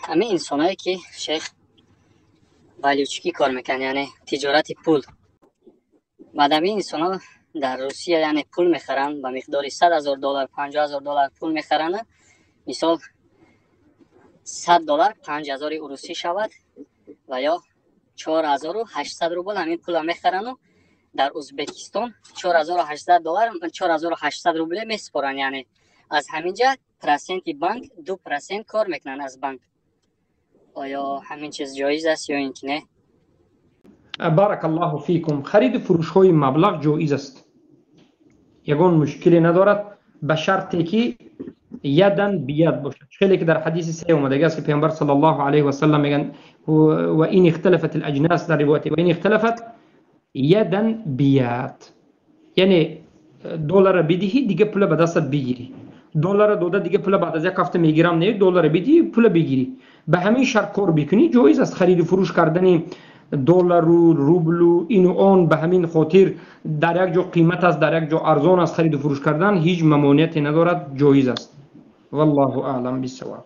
Ҳамин инсоное ки, шейх, валютчикӣ кор мекунанд, яъне тиҷорати пул, баъд ҳамин инсонҳо дар Русия, яъне пул мехаранд ба миқдори 100 000 доллар, 50 000 доллар пул мехаранд. Мисол, 100 доллар 5000 урусӣ шавад ва ё 4800 рубл. Ҳамин пула мехаранду дар Узбекистон 4800 доллар, 4800 рубле месупоранд, яъне аз ҳамин ҷа проценти банк, 2% кор мекунанд аз банк. Оё ҳамин чиз ҷоиз аст ё ин ки не? بارك الله فيكم. Хариду фурӯшҳои маблағ ҷоиз аст, ягон мушкиле надорад, ба шарте ки يدا بيد бошад. Хеле ки дар ҳадиси саҳеҳ омадагӣ аст, ки паёмбар صلى الله عليه وسلم мегӯянд: وإن اختلفت الأجناس, дар ривояте وإن اختلفت يدا بيد, яъне доллара бидиҳӣ, дига пула ба дастат бигирӣ. Доллара дода, дига пула баъд аз як ҳафта мегирам не, доллара бидиҳӣ, пула бигирӣ. Ба ҳамин шарт кор бикунӣ, ҷоиз аст. Хариду фурӯш кардани доллару рублу ину он ба ҳамин хотир дар як ҷо қимат аст, дар як ҷо арзон аст, хариду фурӯш кардан ҳеҷ мамониате надорад, ҷоиз аст. والله أعلم بالصواب.